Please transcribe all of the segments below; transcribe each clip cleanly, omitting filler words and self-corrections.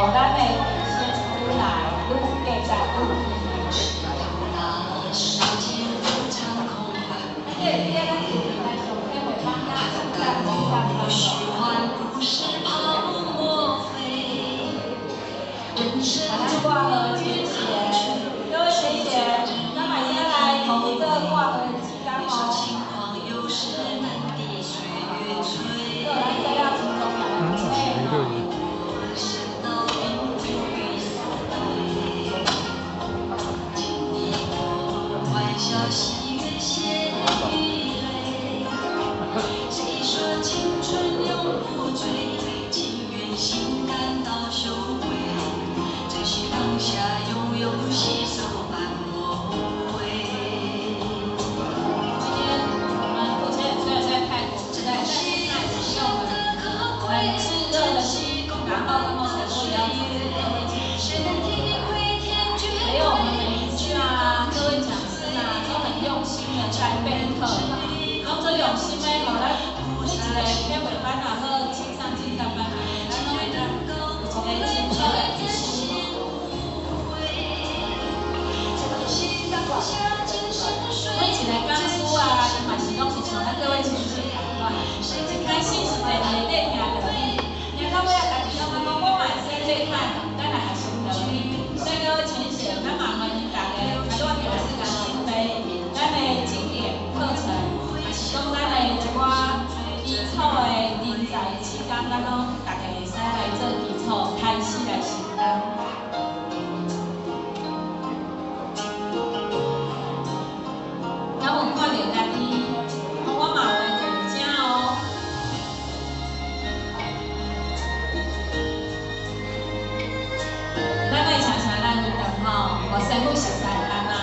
予咱的先師來愈繼續愈。這會記得咱舊年來上體會班甲線上線上班無？啊，咱掛號之前，各位學姐，咱嘛會使來投資做掛號的志工哦。這咱做了真重要的一吼。今天我們目前雖然在泰國時代，但是他也是用很炙熱的心，然後那麼很多也要支持各位講師，還有我們每一次啊，各位講師啊，都很用心的在備課，攏做用心的，予咱每一個體會班也好，線上線下班也好，咱攏會當有一個清楚的意識。每一個講師啊，伊嘛是攏是像咱各位親戚仝款。一開始是坐佇內底聽道理，聽到尾仔，家己感覺講我嘛會使這款，咱來學習道理。所以各位淺顯，咱嘛歡迎大家，來拄仔時間準備咱的經典課程，也是講咱的一寡基礎的人才志工，咱攏大家會使來做基礎，開始來承擔。敢有看著家己？我嘛有來坐遮哦。咱愛常常來運動吼，予身軀熟似安怎？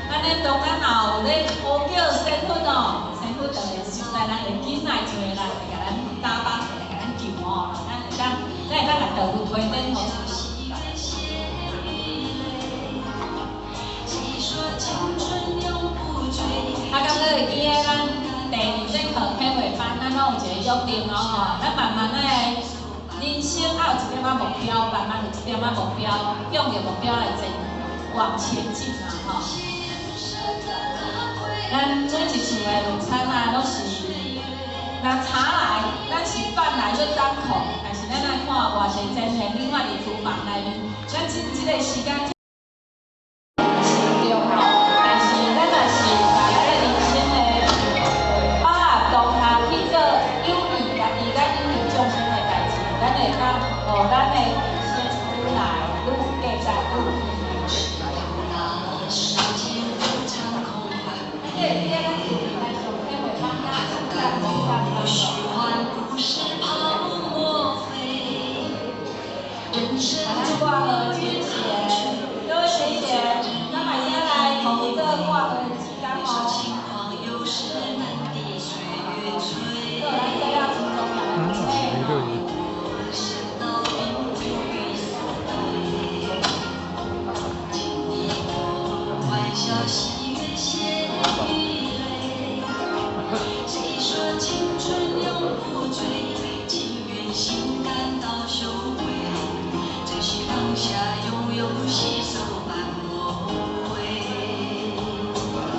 咱咧中間若有咧呼叫師傅哦，師傅就會熟似咱會緊來做來，會共咱打把來共咱救哦，咱會當，咱會當共道具推展予出去。啊，敢閣會記得咱第二節課體會班，咱攏有一個約定哦吼，咱慢慢仔的人生愛有一點仔目標，慢慢有一點仔目標，向著目標來前往前進啊吼。咱每一次的午餐啊，攏是若茶來，咱是飯來欲張口，但是咱愛看偌濟前線另外佇廚房內面，咱這這個時間。是對吼，但是咱若是把咱的人生的把握當下去做有利家己佮有利眾生的代誌，咱會當予咱的先師來愈繼續愈。這會記得咱舊年來上體會班甲線上線下班無？啊，咱掛號之前，各位學姐，咱嘛會使來投資做掛號的志工哦。這咱做了真重要的一吼。